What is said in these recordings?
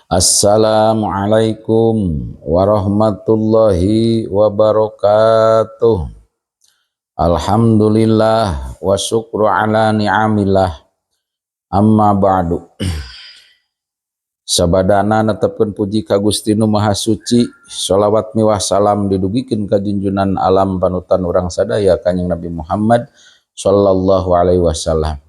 Assalamualaikum warahmatullahi wabarakatuh. Alhamdulillah wa syukru ala ni'amillah. Amma ba'du. Sabadana netepkeun puji ka Gusti Nu Maha Suci, sholawat miwah salam didugikeun ka junjunan alam, panutan urang sadaya, Kanjeng Nabi Muhammad sallallahu alaihi wasallam.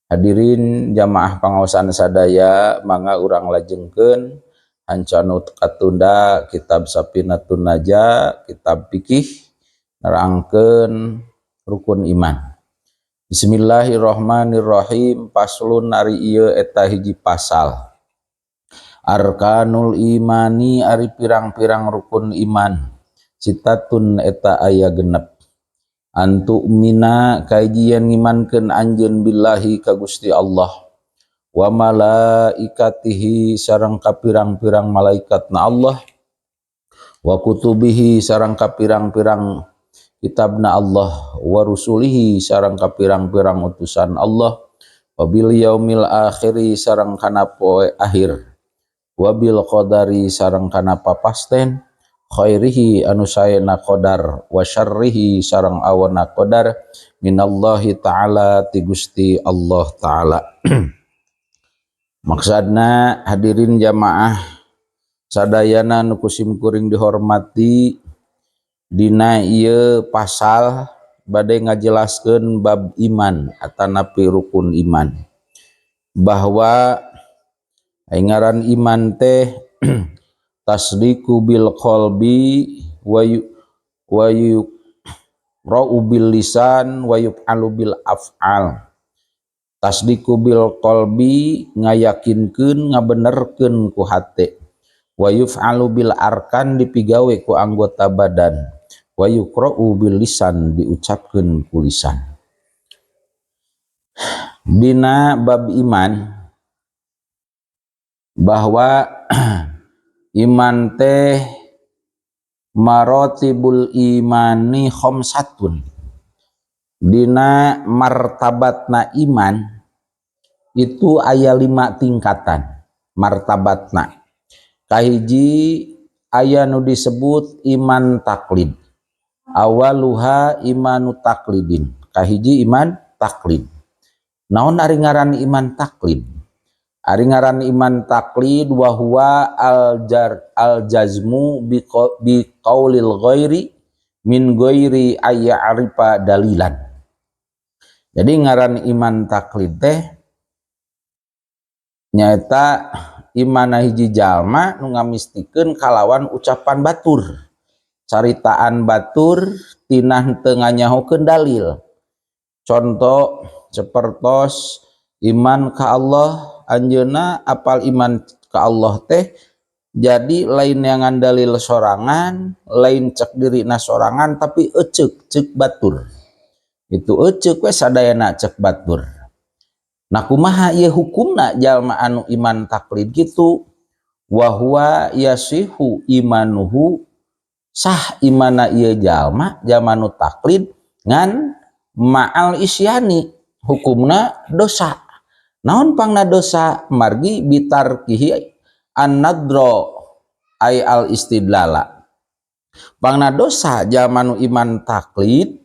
Hadirin jamaah pangaosan sadaya, mangga urang lajengkeun hancanu katunda kitab Sapinatun Najah, kitab fikih, nerangkeun rukun iman. Bismillahirrahmanirrahim. Faslun, ari ieu eta hiji pasal. Arkanul imani, ari pirang-pirang rukun iman, sittatun, eta aya 6. An tu'mina, kahiji yen ngimankeun anjeun, billahi, ka Gusti Allah, wa malaikatihi, sareng ka pirang-pirang malaikatna Allah, wa kutubihi, sareng ka pirang-pirang kitabna Allah, wa rusulihi, sareng ka pirang-pirang utusan Allah, wa bil yaumil akhiri, sareng kana poe akhir, wa bil qadari, sareng kana papasten, khairihi, anu saena qadar, wa syarrihi, sareng awona qadar, minallahi ta'ala, ti Gusti Allah ta'ala. Maksudna, hadirin jamaah sadayana nu ku sim kuring dihormati, dina ieu pasal bade ngajelaskeun bab iman atanapi rukun iman, bahwa ngaran iman teh tasdiku bil qalbi wa yuqra'u bil lisan wa yuf'alu bil af'al. Tasdiku bil qalbi, ngayakinkeun, ngabenerkeun ku hate, wa yuf'alu bil arkan, dipigawe ku anggota badan, wa yuqra'u bil lisan, diucapkeun ku lisan. Dina bab iman, bahwa iman teh marotibul imani khamsatun, dina martabatna iman itu aya lima tingkatan martabatna. Kahiji, aya nu disebut iman taklid. Awaluha imanu taklidin, kahiji iman taklid. Naon ari ngaran iman taklid? Ari ngaran iman taklid, wa huwa al jar al jazmu bi qaulil ghairi min ghairi ayya'rifa dalilan. Jadi ngaran iman taklid teh nyaeta imana hiji jalma nu ngamistikeun kalawan ucapan batur, caritaan batur, tina teu nganyahokeun dalil. Contoh sepertos iman ka Allah, anjeunna apal iman ka Allah teh, jadi lain yang dalil sorangan, lain cek dirina sorangan, tapi eceuk cek batur itu, eceuk we sadayana cek batur. Nah, kumaha ieu hukumna jalma anu iman taklid gitu? Wa huwa yasihu imanuhu, sah imana ieu jalma, jalma nu taklid, ngan ma'al isyani, hukumna dosa. Naon pangna dosa? Margi bitarkihi an-nadro ay al istidlala. Pangna dosa jalma nu iman taklid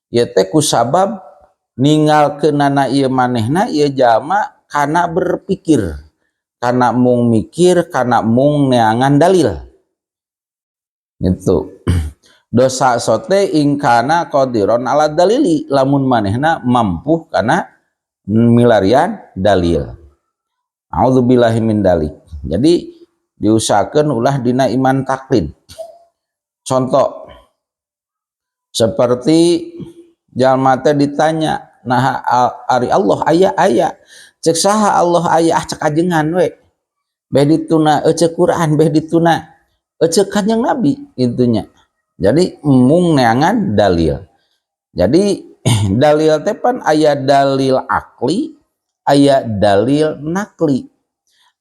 ieu teh kusabab ninggalkeunana ieu manehna, ieu jalma, kana berpikir, kana mung mikir, kana mung neangan dalil. Itu dosa sote in kana qadiron ala dalili, lamun manehna mampu kana milarian dalil. A'udzubillahi min dalik. Jadi diusahakan ulah dina iman taklid. Contoh seperti jalma teh ditanya, "Nah, ari Allah aya?" "Aya." "Cek saha Allah aya?" "Ah, cek ajengan we." Beh dituna eceuk Quran, beh dituna eceuk Kanjeng Nabi itunya. Jadi mung neangan dalil. Jadi dalil teh pan aya dalil akli, aya dalil nakli,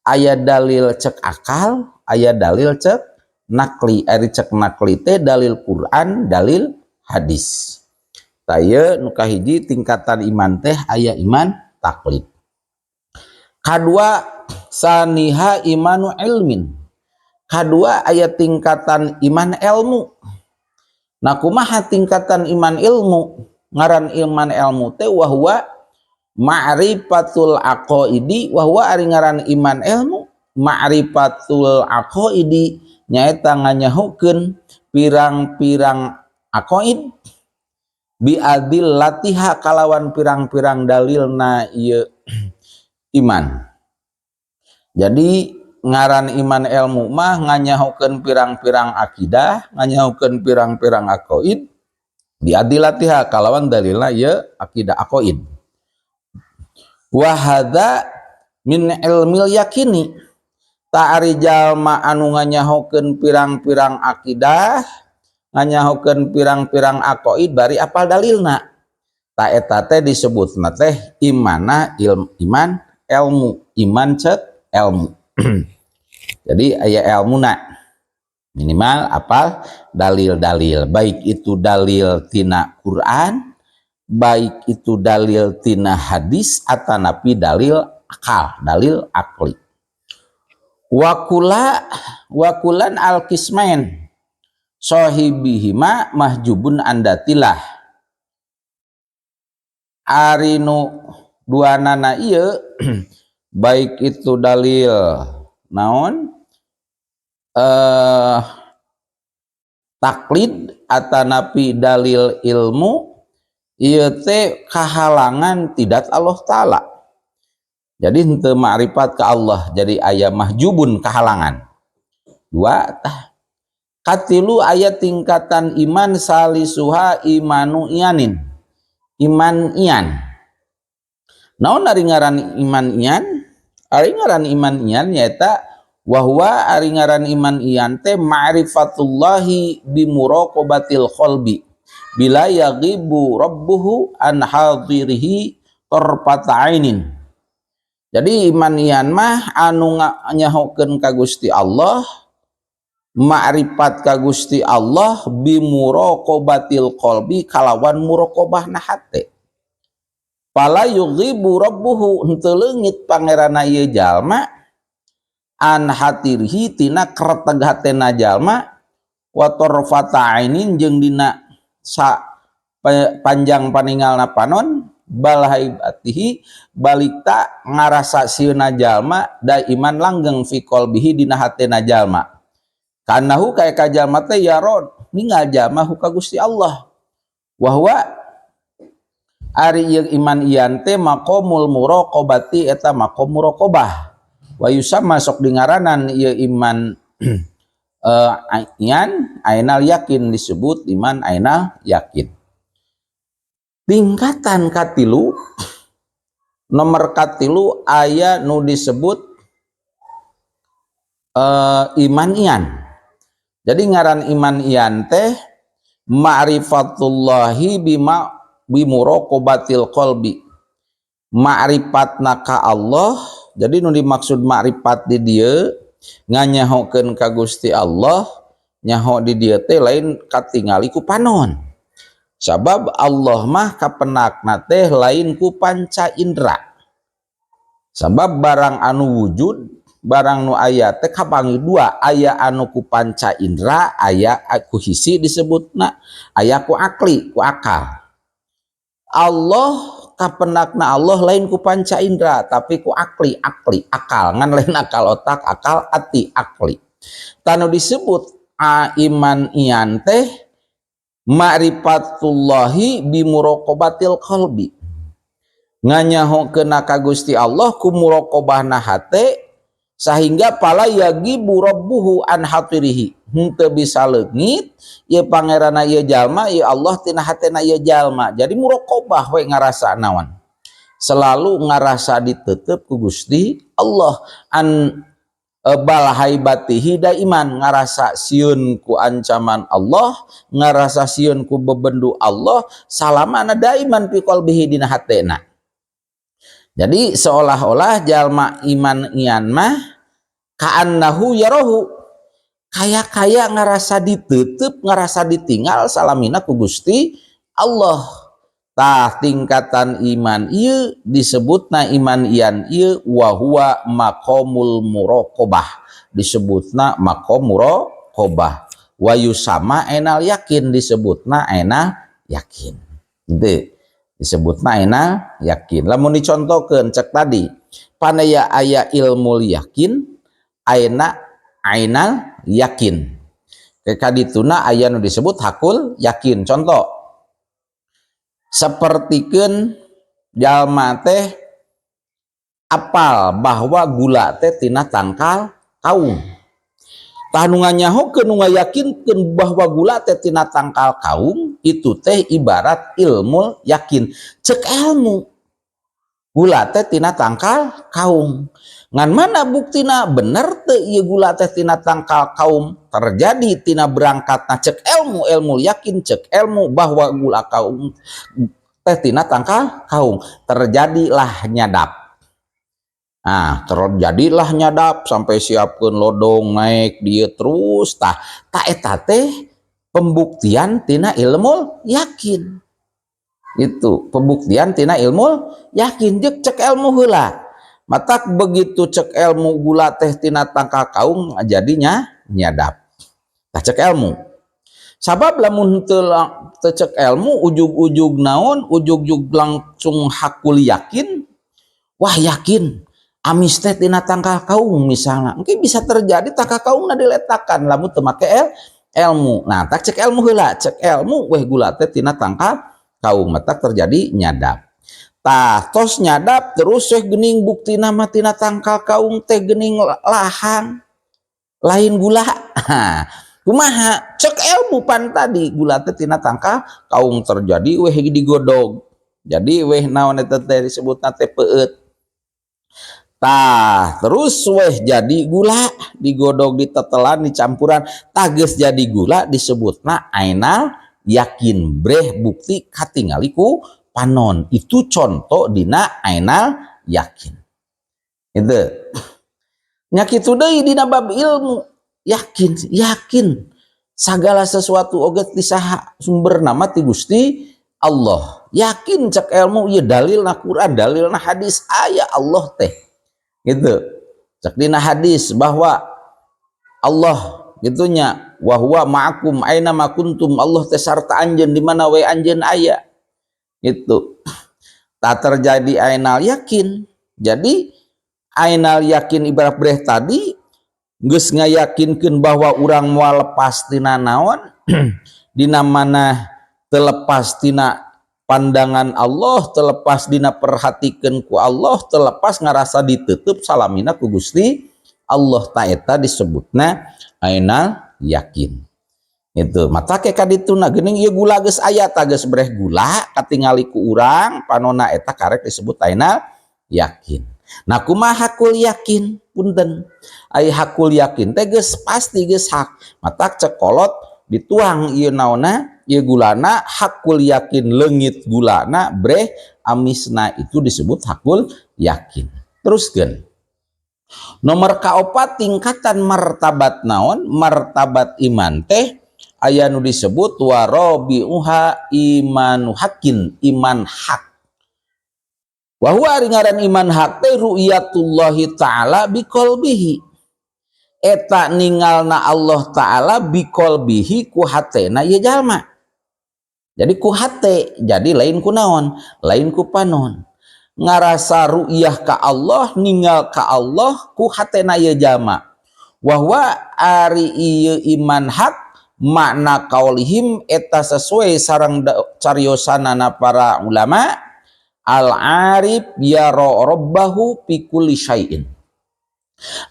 aya dalil cek akal, aya dalil cek nakli. Ari cek nakli teh dalil Quran, dalil hadis. Tah, nu kahiji tingkatan iman teh aya iman taklid. Kadua, Tsaniha imanu ilmin, kadua aya tingkatan iman ilmu. Nah, kumaha tingkatan iman ilmu? Ngaran iman ilmu teh wahwa ma'rifatul aqaidi, wahwa ari ngaran iman ilmu ma'rifatul aqaidi nyaeta nganyahokeun pirang-pirang aqaid bi adillatiha kalawan pirang-pirang dalilna ieu iman. Jadi ngaran iman ilmu mah nganyahokeun pirang-pirang akidah, nganyahokeun pirang-pirang aqaid bi adillatiha kalawan dalilna ieu akidah aqaid. Wa hadza min ilmil yakini, tah ari jalma anu nganyahokeun pirang-pirang akidah, nganyahokeun pirang-pirang aqaid bari apal dalilna, tah eta teh disebutna teh imana iman ilmu, iman cek ilmu. Jadi aya ilmuna, minimal apal dalil-dalil, baik itu dalil tina Quran, baik itu dalil tina hadis, atanapi dalil akal, dalil akli. Wakula wakulan al-qismain sahibihima mahjubun an dzatillah. Ari nu duanana ieu, baik itu dalil naon taklid atanapi dalil ilmu, ieu teh kahalangan ti dzat Allah Ta'ala. Jadi henteu ma'rifat ke Allah, jadi aya mahjubun, kahalangan dua. Tah, katilu aya tingkatan iman, salisuha imanu iyanin, iman iyan. Naon ari ngaran iman iyan? Ari ngaran iman iyan nyaeta wahwa ari ngaran iman iyan teh ma'rifatullahi bimuraqabatil qalbi bila yaghibu rabbuhu an hadirihi tarfata ainin. Jadi iman iyan mah anu nyahokeun ka Gusti Allah, ma'rifat ka Gusti Allah bimuraqabatil qalbi kalawan muraqabahna hate. Fala yughibu rabbuhu, henteu leungit pangeranna ieu jalma, an hadirihi tina kreteg hatena jalma, wa tarfata ainin jeung dina sa panjang paningalna panon, bal haibatihi balikta ngarasa sieuna jalma daiman langgeng fi qalbihi dina hatena jalma, kanahu kaya ka jalma teh yaron ningal jalma hu ka Gusti Allah. Wahwa ari ieu iman iyan teh maqamul muraqabati, eta maqam muraqabah. Wa yusamma sok dingaranan ieu iman iyan ainal yakin, disebut iman ainal yakin. Tingkatan katilu, nomor katilu aya nu disebut iman iyan. Jadi ngaran iman iyan teh ma'rifatullahi bima bimuraqabatil qalbi, ma'rifatna ka Allah. Jadi nu dimaksud ma'rifat di dieu nganyahokeun ka Gusti Allah, nyaho di dieu teh lain katingali ku panon, sabab Allah mah kapenakna teh lain ku panca indera, sabab barang anu wujud, barang nu aya teh kapanggih dua, aya anu ku panca indera, aya ku hisi disebutna, aya ku akli, ku akal. Allah kapenakna Allah lain ku panca indera, tapi ku akli, akli akal, ngan lain akal otak, akal ati, akli. Tah, nu disebut a iman iyan teh ma'rifatullahi bimuraqabatil qalbi, nganyahokeun ka Gusti Allah ku muraqabahna hate, sehingga fala yaghibu rabbuhu an hadirihi, henteu bisa leungit ieu pangeranna ieu jalma, ieu Allah tina hatena ieu jalma. Jadi muraqabah we, ngarasa naon, selalu ngarasa ditetep ku Gusti Allah, an bal haibatihi daiman, ngarasa sieun ku ancaman Allah, ngarasa sieun ku bebendu Allah salamana, daiman fi qalbihi dina hatena. Jadi seolah-olah jalma iman iyan mah ka'annahu yarahu, kaya-kaya ngarasa ditutup, ngarasa ditinggal salamina ku Gusti Allah. Tah, tingkatan iman ieu disebutna iman ian ieu wa huwa maqamul muraqabah, disebutna maqam muraqabah, wa yusamma ainal yakin, disebutna ainal yakin gitu, disebutna ainal yakin. Lamun dicontohkeun cek tadi panaya aya ilmu yakin, aina ainal yakin, kadituna aya nu disebut hakul yakin. Contoh sapertikeun jalma teh apal bahwa gula teh tina tangkal kaung. Tah, nu nganyahokeun, nu ngayakinkeun bahwa gula teh tina tangkal kaung itu teh ibarat ilmu yakin. Cek ilmu gula teh tina tangkal kaung, ngan mana buktina bener teu ieu gula teh tina tangkal kaung? Terjadi tina berangkatna cek ilmu, ilmu yakin, cek ilmu bahwa gula kaung teh tina tangkal kaung, terjadilah nyadap. Nah, terjadilah nyadap sampai siapkan lodong naik dia terus. Tah, tah eta teh pembuktian tina ilmu yakin. Itu pembuktian tina ilmu yakin jeung cek ilmu heula. Matak begitu cek ilmu gula teh tina tangkal kaung, jadinya nyadap. Tah, cek ilmu. Sabab lamun teu cek ilmu, ujug-ujug naon, ujug-ujug langsung hakul yakin, wah, yakin amis teh tina tangkal kaung misalnya, mungkin bisa terjadi tangkal kaungna diletakan lamun teu make ilmu. Nah, tah cek ilmu heula, cek ilmu weh gula teh tina tangkal kaung, matak terjadi nyadap. Tah, tos nyadap terus weh geuning buktina mah tina tangkal kaung teh geuning lahang, lain gula. Kumaha? Cek ilmu pan tadi gula teh tina tangkal kaung, terjadi weh digodog. Jadi weh naon eta teh disebutna teh peueut. Tah, terus weh jadi gula, digodog, ditetelan, dicampuran, tah geus jadi gula disebutna ainal yakin, breh bukti katingali ku panon. Itu contoh dina ainal yakin. Itu. Nya kitu deui dina bab ilmu yakin, yakin segala sesuatu oge ti saha sumberna mah? Ti Gusti Allah. Yakin cek ilmu ieu dalilna Quran, dalilna hadis, aya Allah teh. Gitu. Cek dina hadis bahwa Allah gitunya wa huwa ma'akum aina ma kuntum, Allah teh sarta anjeun di mana we anjeun aya. Gitu. Tak terjadi ainal yakin. Jadi ainal yakin ibarat breh tadi geus ngayakinkeun bahwa urang moal lepas tina naon, dina mana terlepas tina pandangan Allah, terlepas dina perhatikeun ku Allah, terlepas ngarasa ditutup salamina ku Gusti Allah. Ta eta disebutna ainal yakin. Itu mata ke kadituna geuning ieu gula geus aya, tah geus breh gula katingali ku urang panona, eta karek disebut ainal yakin. Nah, kumaha hakul yakin? Punten, ai hakul yakin teh geus pasti, geus hak. Matak cek kolot dituang ieu naonna ieu gulana, hakul yakin leungit gulana, breh amisna, itu disebut hakul yakin. Teruskeun nomor kaopat, tingkatan martabat naon, martabat iman teh aya nu disebut warabiuha imanu hakin, iman hak. Wa huwa ari ngaran iman hak teh ru'yatullahi ta'ala biqalbihi, eta ningalna Allah ta'ala biqalbihi ku hatena ieu jalma. Jadi ku hate, jadi lain ku naon, lain ku panon. Ngarasa ru'yah ka Allah, ningal ka Allah ku hatena ieu jalma. Wa huwa ari ieu iman hak makna kaulihim eta sesuai sareng cariosanana para ulama, al arif yara rabbahu fi kulli syai'in.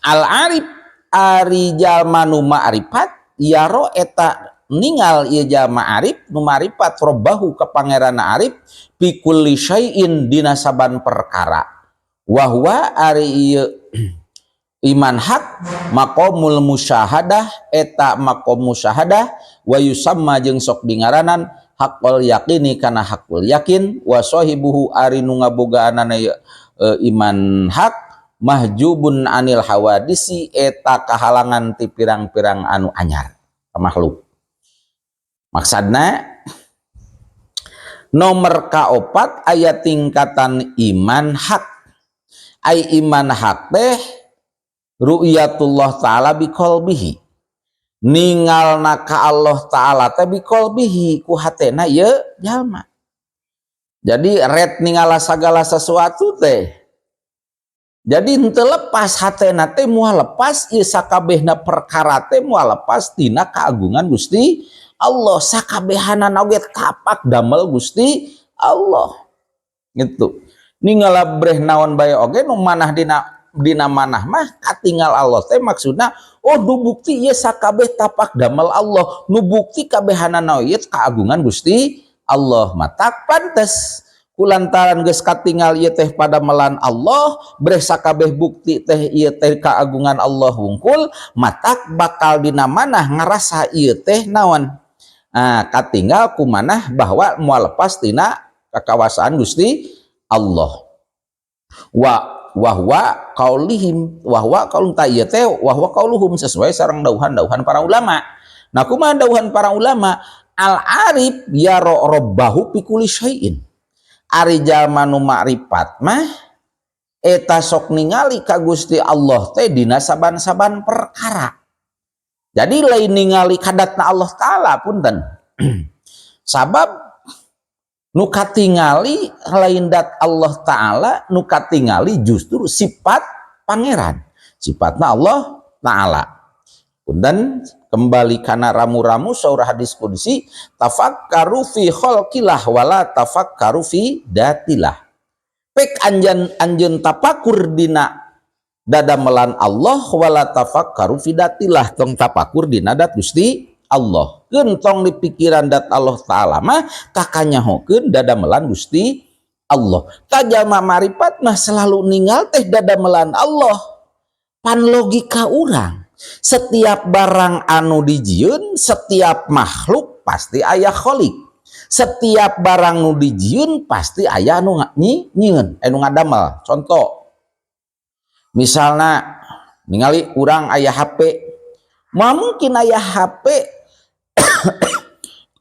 Al arif ari jalma nu ma'rifat, yara eta ningal ieu jalma arif nu ma'rifat, rabbahu ka pangeranna arif, fi kulli syai'in dina saban perkara. Wa huwa ari ieu iman hak maqamul musyahadah, eta maqam musyahadah, wa yusamma jeung sok dingaranan haqqul yaqini kana hakul yakin. Wa sahibuhu ari nu ngabogaanana iman hak mahjubun anil hawadisi, eta kahalangan ti pirang-pirang anu anyar ka makhluk. Maksudna Nomor kaopat aya tingkatan iman hak. Ai iman hak teh ru'yatullah ta'ala biqalbihi, ningalna ka Allah ta'ala teh biqalbihi, ku hatena ieu jalma. Jadi ret ningala sagala sesuatu teh jadi henteu lepas, hatena teh moal lepas ieu sakabehna perkara teh moal lepas tina keagungan Gusti Allah. Sakabehanana oge tapak damel Gusti Allah gitu. Ningala breh naon bae oge nu manah dina dina manah mah katinggal Allah teh, maksudna oh, nu bukti ieu sakabeh tapak damel Allah, nu bukti kabehanana ieu keagungan Gusti Allah. Matak pantes kulantaran geus katinggal ieu teh padamelan Allah, breh sakabeh bukti teh ieu teh keagungan Allah wungkul, matak bakal dina manah ngarasa ieu teh naon, nah, katinggal kumanah bahwa moal lepas tina kakawasaan Gusti Allah. Wa wahwa qaulihim, wahwa qaulun ta ieu teh wahwa qauluhum, sesuai sareng dauhan-dauhan para ulama. Nah, kumaha dauhan para ulama? Al arif yaro robbahu fi kulli syai'in. Ari jalma nu makrifat mah eta sok ningali ka Gusti Allah teh dina saban-saban perkara. Jadi lain ningali kadatna Allah Ta'ala, punten. Sabab nu katingali lain dat Allah Ta'ala, nu katingali justru sifat Pangeran. Sifatna Allah Ta'ala. Punten, kembali kana ramu-ramu saur hadis qudsi, tafakkaru fi khalqillah wala tafakkaru fi datillah. Pek anjeun anjeun tapakur dina dadamelan Allah, wala tafakkaru fi datillah, tong tapakur dina dat Gusti Allah. Keun tong dipikiran dat Allah Ta'ala mah, kakanyahokeun dadamelan Gusti Allah. Tah, jalma marifat mah selalu ninggal teh dadamelan Allah. Pan logika urang, setiap barang anu dijieun, setiap makhluk pasti aya kholik. Setiap barang nu dijieun pasti aya anu nyieun, anu ngadamel. Contoh, misalnya ningali urang aya HP, moal mungkin aya HP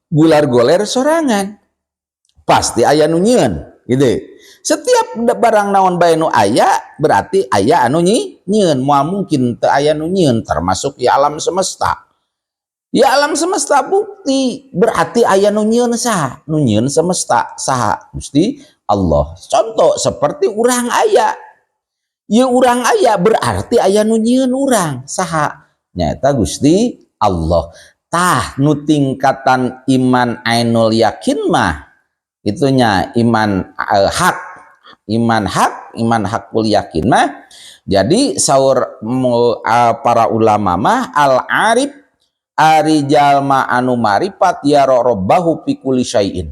gular goler sorangan, pasti aya nu nyieun gitu. Setiap barang naon bae nu aya berarti aya anu nyieun, moal mungkin teu aya nu nyieun, termasuk ya alam semesta. Ya alam semesta bukti berarti aya nu nyieun. Saha nu nyieun semesta? Saha? Gusti Allah. Contoh seperti urang aya, ya urang aya berarti aya nu nyieun urang. Saha? Nyaeta Gusti Allah. Tah, nu tingkatan iman ainul yakin mah itunya iman hak, iman hak, iman hakul yakin mah. Jadi saur para ulama mah, al arif, ari jalma anu marifat, yaro robbahu fi kulli syai'in,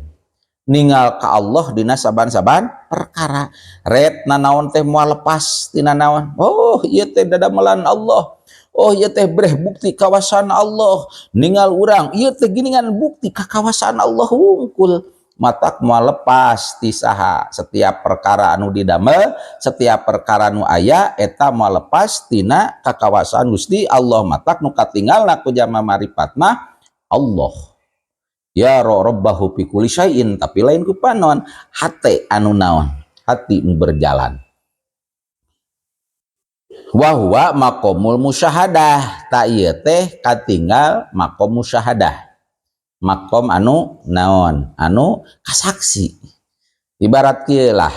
ningal ka Allah dina saban-saban perkara. Ret nanaon teh moal lepas tina naon, oh ieu teh dadamelan Allah, oh ieu teh breh bukti kawasan Allah. Ningal urang ieu teh giningan bukti kakawasan Allah wungkul, matak moal lepas ti saha. Setiap perkara anu didamel, setiap perkara nu aya eta moal lepas tina kakawasan Gusti Allah. Matak nu katinggalna ku jalma marifat mah Allah, ya rabbahu fi kulli syai'in, tapi lain ku panon, hate anu naon, hati nu berjalan. Wahwa maqamul musyahadah. Tak ieu teh katinggal maqam musyahadah, makom anu naon, anu kasaksi. Ibarat kieu lah,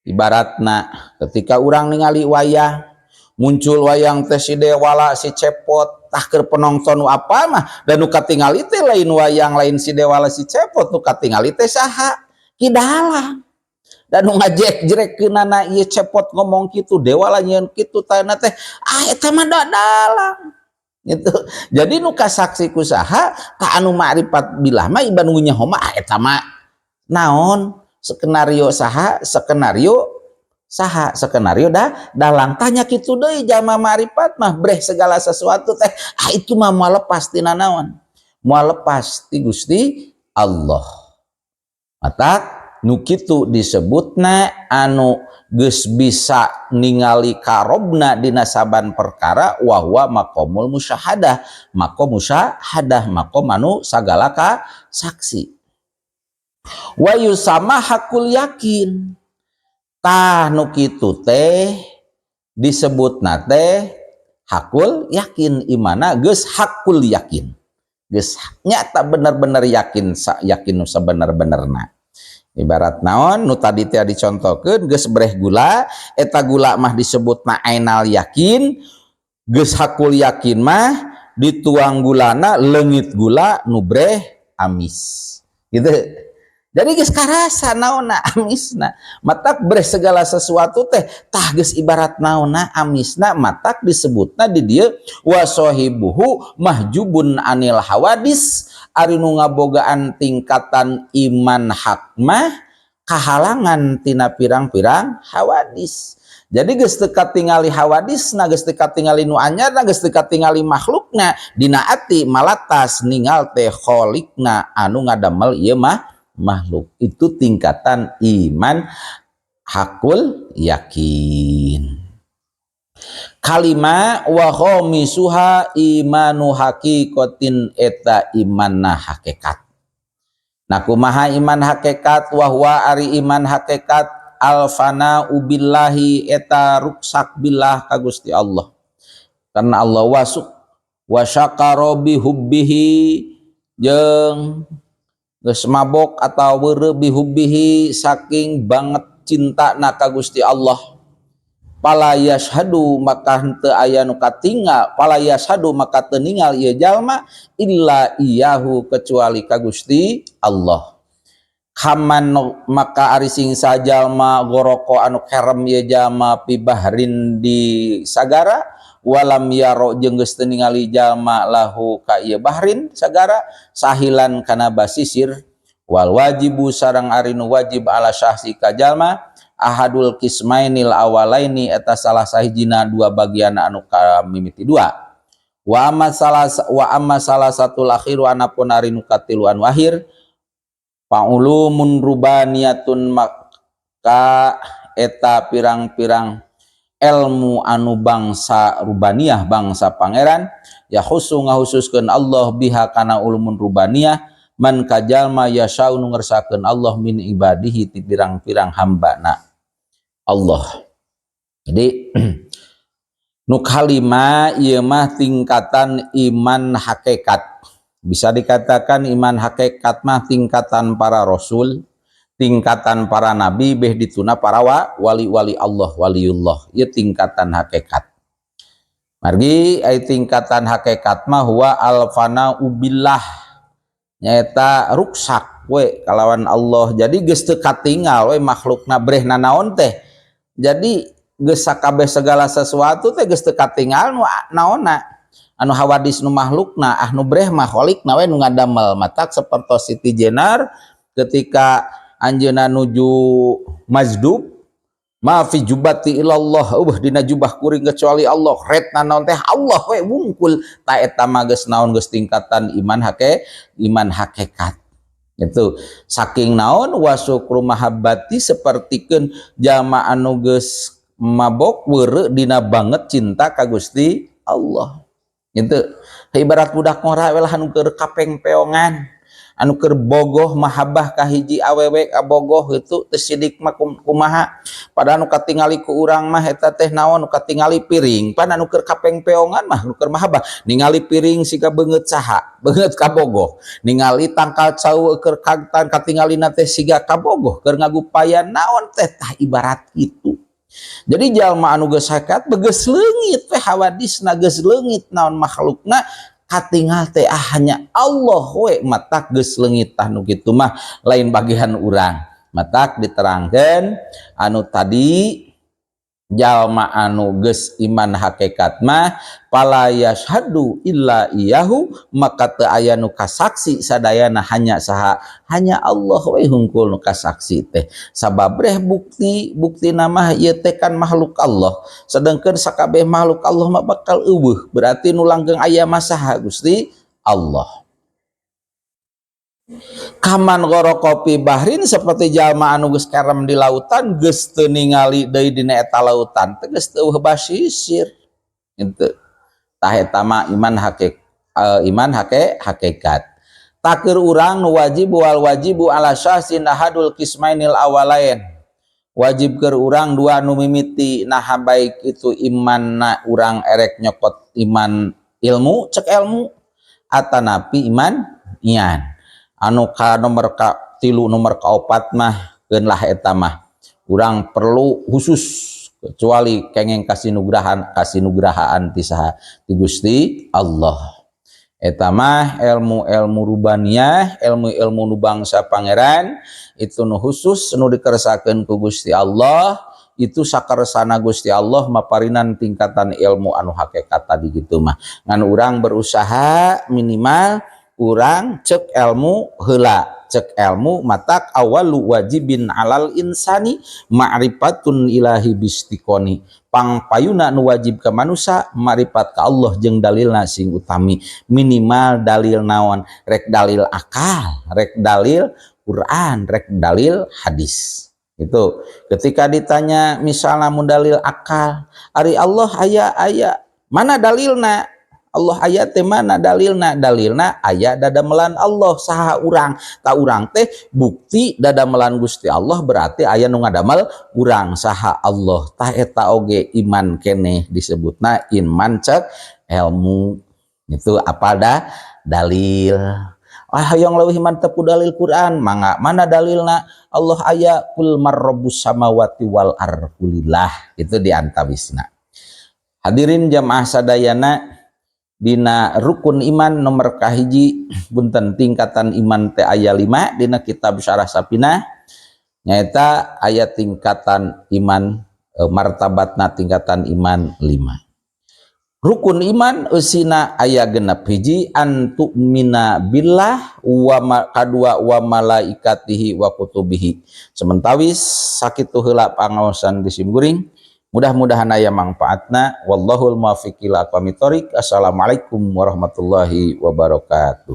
ibaratna ketika urang ningali wayang, muncul wayang teh si Dewala si Cepot. Tah, keur penonton nu apa mah dan nu katingali teh lain wayang, lain si Dewala si Cepot, nu katingali teh saha? Ki Dalang. Dan nu ngajek-jrekkeunana ieu Cepot ngomong kitu, Dewala nyieun kitu tah teh, ah eta mah dalang gitu. Jadi nu kasaksi ku saha? Ka anu ma'rifat billah mah iban nu nyaho mah, ah eta mah naon, skenario saha, skenario saha, skenario dah dalang. Tanya kitu deui, jalma ma'rifat mah breh segala sesuatu teh, ah itu mah moal lepas tina naon, moal lepas ti Gusti Allah. Matak nu kitu disebutna anu geus bisa ningali karobna dina saban perkara, wahwa maqamul musyahadah, maqam musyahadah, maqam anu sagala ka saksi. Wa yusama hakul yakin, tah nu kitu teh disebutna teh hakul yakin, imana geus hakul yakin, geus nyata bener-bener yakin, yakin nu sabener-benerna. Ibarat naon nu tadi teh dicontohkeun, geus breh gula, eta gula mah disebutna ainal yakin. Geus hakul yakin mah dituang gulana, leungit gula, nu breh amis gitu. Jadi geus karasa naonna amisna. Matak breh segala sesuatu teh, tah geus ibarat naonna amisna. Matak disebutna di dieu wa sahibuhu mahjubun anil hawadis, ari nu ngabogaan tingkatan iman hak mah kahalangan tina pirang-pirang hawadis. Jadi geus teu katingali hawadisna, geus teu katingali nu anyarna, geus teu katingali makhlukna, dina ati malatas ningal teh kholikna anu ngadamel ieu mah makhluk. Itu tingkatan iman hakul yakin. Kalima, wa khamisuha imanu haqiqatin, eta imanna hakikat. Nah, kumaha iman hakikat? Wa huwa, ari iman hakikat, alfana ubillahi, eta ruksak billah ka Gusti Allah, karena Allah wasuk wa syakara bihubbihi, jeung geus mabok atau weureu, bihubbihi, saking banget cinta na ka Gusti Allah. Fala yashhadu, maka henteu aya nu katinggal, fala yashhadu, maka teu ningal ieu jalma, illa iyahu, kecuali ka Gusti Allah. Kaman, maka ari sing sajalma, gharoko, anu kerem ieu jalma, fi bahrin, di sagara, walam yaro, jeung geus teu ningali jalma, lahu, ka ieu bahrin sagara, sahilan, kana basisir. Wal wajibu, sareng ari nu wajib, ala syahsi, ka jalma, ahadul kismainil awalaini, eta salah sahijina dua bagian anu kamimiti dua. Wa amma salah satu akhiru, anapun ari nu katilu anu akhir, faulumun rubaniyatun, maka eta pirang-pirang ilmu anu bangsa rubaniyah, bangsa pangeran. Ya khusu, ngahususkeun Allah, biha, kana ulumun rubaniyah, man, kajalma, yasau, nu ngersakeun Allah, min ibadihi, ti pirang-pirang hambana Allah. Jadi nu kalima ieu mah tingkatan iman hakikat. Bisa dikatakan iman hakikat mah tingkatan para rasul, tingkatan para nabi, beh dituna para wali-wali Allah, waliullah. Ieu tingkatan hakikat. Margi ai tingkatan hakikat mah huwa alfana ubillah, nyaeta ruksak we kalawan Allah. Jadi geus teu katingal we makhlukna breh nanaon teh. Jadi geus sakabeh segala sesuatu teh geus teu katingal nu naonna, anu hawadis nu makhlukna, ah nu breh mah kholikna we nu ngadamel. Matak sapertos Siti Jenar ketika anjeunna nuju majdub, ma fi jubati ilallah, dina jubah kuring kecuali Allah, ret naon teh Allah we wungkul. Ta eta mah geus naon, geus tingkatan iman hakikat. Itu saking naon, wasukru mahabbati, sapertikeun jalma anu geus mabok weureu dina banget cinta ka Gusti Allah. Itu ibarat budak ngora we lah anu keur kapeng-peongan, anu keur bogoh mahabbah ka hiji awewe, kabogoh itu teu sidik mah kumaha. Padahal nu katingali ku urang mah eta teh naon, nu katingali piring pan. Anu keur kapeng-peongan mah, nu keur mahabbah, ningali piring siga beungeut saha, beungeut kabogoh, ningali tangkal cau keur kagtan katingalina teh siga kabogoh keur ngagupayan naon teh. Tah, ibarat itu. Jadi jalma anu geus hakikat geus leungit teh hawadisna, geus leungit naon makhlukna, katingal teh ah hanya Allah we. Matak geus leungit. Tah, nu kitu mah lain bagian urang. Matak diterangkeun anu tadi, jalma anu geus iman hakikat mah fala yashhadu illa iyahu, maka teu aya nu kasaksi sadayana hanya saha, hanya Allah we hungkul nu kasaksi teh. Sabab breh bukti bukti nama ieu teh kan makhluk Allah, sedangkan sakabeh makhluk Allah mah bakal euweuh, berarti nu langgeng aya mah saha? Gusti Allah. Kaman gharoko fi bahrin, seperti jalma anu geus kerem di lautan, geus teu ningali deui dina eta lautan teh, geus teu basisir gitu. Tah, eta mah iman hakikat. Tah keur urang nu wajib, wal wajibu ala syahsin ahadul qismainil awalain, wajib keur urang dua nu mimiti. Nah, baik itu iman na urang erek nyokot iman ilmu, cek ilmu, atanapi iman ian anu ka nomor ka tilu, nomor ka opat mah keun lah, eta mah urang perlu khusus kecuali kengeng kasinugrahan, kasinugrahaan ti saha? Ti Gusti Allah. Eta mah ilmu-ilmu rubaniyah, ilmu-ilmu nu bangsa pangeran itu, nu khusus nu dikersakeun ku Gusti Allah. Itu sakarsana Gusti Allah maparinan tingkatan ilmu anu hakikat tadi gitu mah. Ngan urang berusaha minimal urang cek ilmu heula, cek ilmu. Matak awalu wajibin alal insani ma'rifatun ilahi bistiqoni, pangpayuna nu wajib ke manusia marifat ka Allah jeung dalilna sing utami. Minimal dalil naon, rek dalil akal, rek dalil Quran, rek dalil hadis. Itu ketika ditanya misalnya mun dalil akal, ari Allah aya? Aya. Mana dalilna? Allah aya teh mana dalilna? Dalilna aya dadamelan Allah. Saha urang? Tah, urang teh bukti dadamelan Gusti Allah, berarti aya nu ngadamel urang. Saha? Allah. Tah, eta oge iman keneh, disebutna iman cek ilmu. Itu apa dah dalil. Ah, hayang leuwih mantep ku dalil Quran, mangga, mana dalilna Allah aya? Qul marrabbus samawati wal ardh, qulillah. Itu di antawisna. Hadirin jamaah sadayana, dina rukun iman nomor kahiji, punten, tingkatan iman teh aya 5 dina kitab Syarah Sapinah, nyaeta aya tingkatan iman, martabatna tingkatan iman 5. Rukun iman eusina aya 6. Hiji, antu'mina billah, wa kadua wa malaikatihi wa kutubihi. Sementawis sakitu heula pangaosan di simkuring, mudah-mudahan aya manfaatna. Wallahul muwaffiq ila aqwamit thoriq. Assalamualaikum warahmatullahi wabarakatuh.